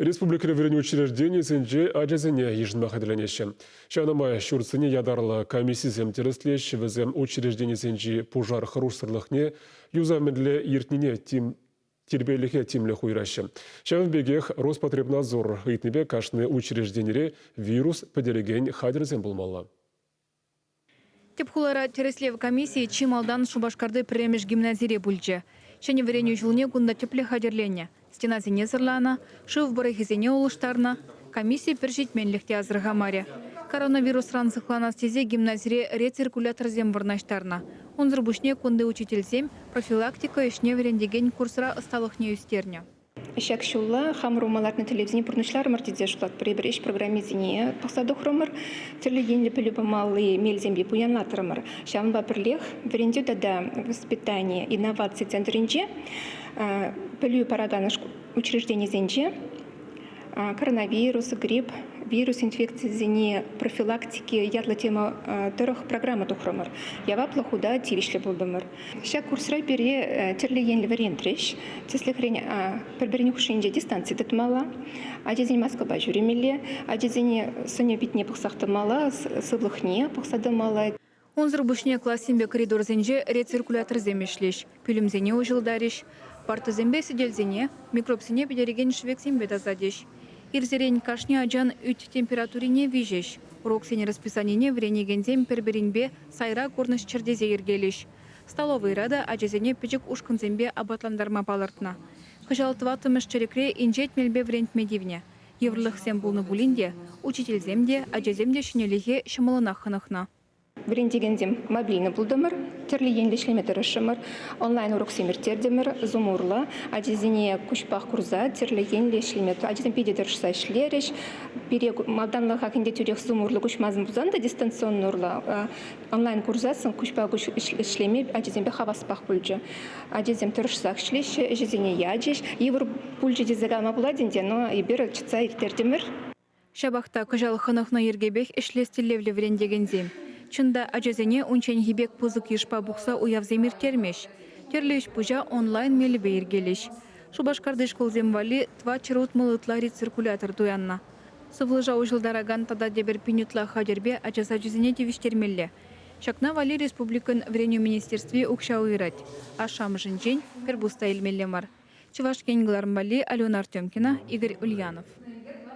Республикӑри вӗренӳ учрежденийӗсенче ачасене йышӑнма хатӗрленеҫҫӗ. Ҫавна май ҫуртсене ятарлӑ комиссисем тӗрӗслеҫҫӗ, вӗсем учрежденисенчи пушар хӑрушсӑрлӑхне, юсав мӗнле иртнине тирпейлӗхе тимлӗх уйӑраҫҫӗ. Ҫавӑн пекех Роспотребнадзор ыйтнипе кашни учрежденире вирус пӗтерекен хатӗрсем пулмалла. Тӗп хулара тӗрӗслев комиссийӗ чи малтан Шупашкарти пӗрремӗш гимназире пулчӗ. Ҫӗнӗ вӗренӳ ҫулне кунта тӗплӗ хатӗрленнӗ. Стенасене сӑрланӑ, шыв пӑрӑхӗсене улӑштарнӑ. Комисси пӗр ҫитменлӗх те асӑрхамарӗ. Коронавирусран сыхланас тесе гимназире рециркуляторсем вырнаҫтарнӑ. Унсӑр пуҫне кунти учительсем профилактика ӗҫне вӗрентекен курсра ӑсталӑхне ӳстернӗ. Ҫак ҫулла хамӑр ума лартнӑ тӗллевсене пурнӑҫларӑмӑр тесе шутлатпӑр. Эпир ӗҫ программисене пӑхса тухрӑмӑр, тӗрлӗ енлӗ пӗлӳ памалли мелсемпе пуянлатрӑмӑр. Ҫавӑнпа пӗрлех вӗрентӳ тата воспитани инноваци центрӗнче пӗлӳ паракан учрежденисенче коронавирус, грипп, вирус инфекцийӗсене профилактики ятлӑ тема тӑрӑх программа тухрӑмӑр. Яваплӑ хута тивӗҫлӗ пултӑмӑр. Ҫак курсра пире тӗрлӗ енлӗ вӗрентрӗҫ. Тӗслӗхрен, пӗр-пӗрин хушшинче дистанци тытмалла, ачасен маскӑпа ҫӳремелле, ачасене сӑнӗ-питне пӑхсах тӑмалла, сывлӑхне пӑхса тӑмалла. Унсӑр пуҫне классемпе коридорсенче рециркуляторсем ӗҫлӗҫ, пӳлӗмсене уҫӑлтарӗҫ, партӑсемпе сӗтелсене микробсене пӗтерекен шӗвексемпе тасатӗҫ. Ирсерен кашни ачан ӳт температурине виҫӗҫ. Уроксен расписанине вӗренекенсем пӗр-пӗринпе сайра курнӑҫчӑр тесе йӗркелӗҫ. Столовӑйра та ачасене пӗчӗк ушкӑнсемпе апатлантарма палӑртнӑ. Кӑҫал тӑваттӑмӗш чӗрӗкре инҫет мелпе вӗрентме тивнӗ. Йывӑрлӑхсем пулнӑ пулин те учительсем те, ачасем те ҫӗнӗлӗхе ҫӑмӑллӑнах хӑнӑхнӑ. Вӗрентекенсем мобильнӑй пултӑмӑр, тӗрлӗ енлӗ ӗҫлеме тӑрӑшрӑмӑр, онлайн-уроксем ирттертӗмӗр, Zoom урлӑ ачасене куҫпах курса тӗрлӗ енлӗ ӗҫлеме. Ачасем питӗ тӑрӑшса ӗҫлерӗҫ. Пире малтанлӑхах ӗнтӗ тӳрех Zoom урлӑ куҫмасан пулсан та дистанционно урлӑ онлайн курсассӑн куҫпа куҫ ӗҫлеме ачасемпе хаваспах пулчӗ. Ачасем тӑрӑшсах ӗҫлеҫҫӗ, ӗҫӗсене ячӗҫ. Йывӑр пулчӗ тесе калама пулать ӗнтӗ, но эпир чӑтса ирттертӗмӗр. Ҫапах та кӑҫал хӑнӑхнӑ йӗркепех ӗҫлес тӗллевлӗ вӗрентекенсем. Чӑн та, ачасене унчченхи пек пысӑк йышпа пухса уявсем ирттермӗҫ. Тӗрлӗ ӗҫ-пуҫа онлайн мелӗпе йӗркелӗҫ. Шупашкарти шкулсем валли 460 ытла рециркулятор туяннӑ. Сывлӑша уҫӑлтаракан тата тепӗр пин ытла хатӗрпе ача сачӗсене тивӗҫтермелле. Ҫакна валли республикӑн Вӗренӳ министерстви укҫа уйӑрать. Ашшӗ-амӑшӗнчен пӗр пус та илмелле мар. Чӑваш Ен кӑларӑм валли Алена Артемкина, Игорь Ульянов.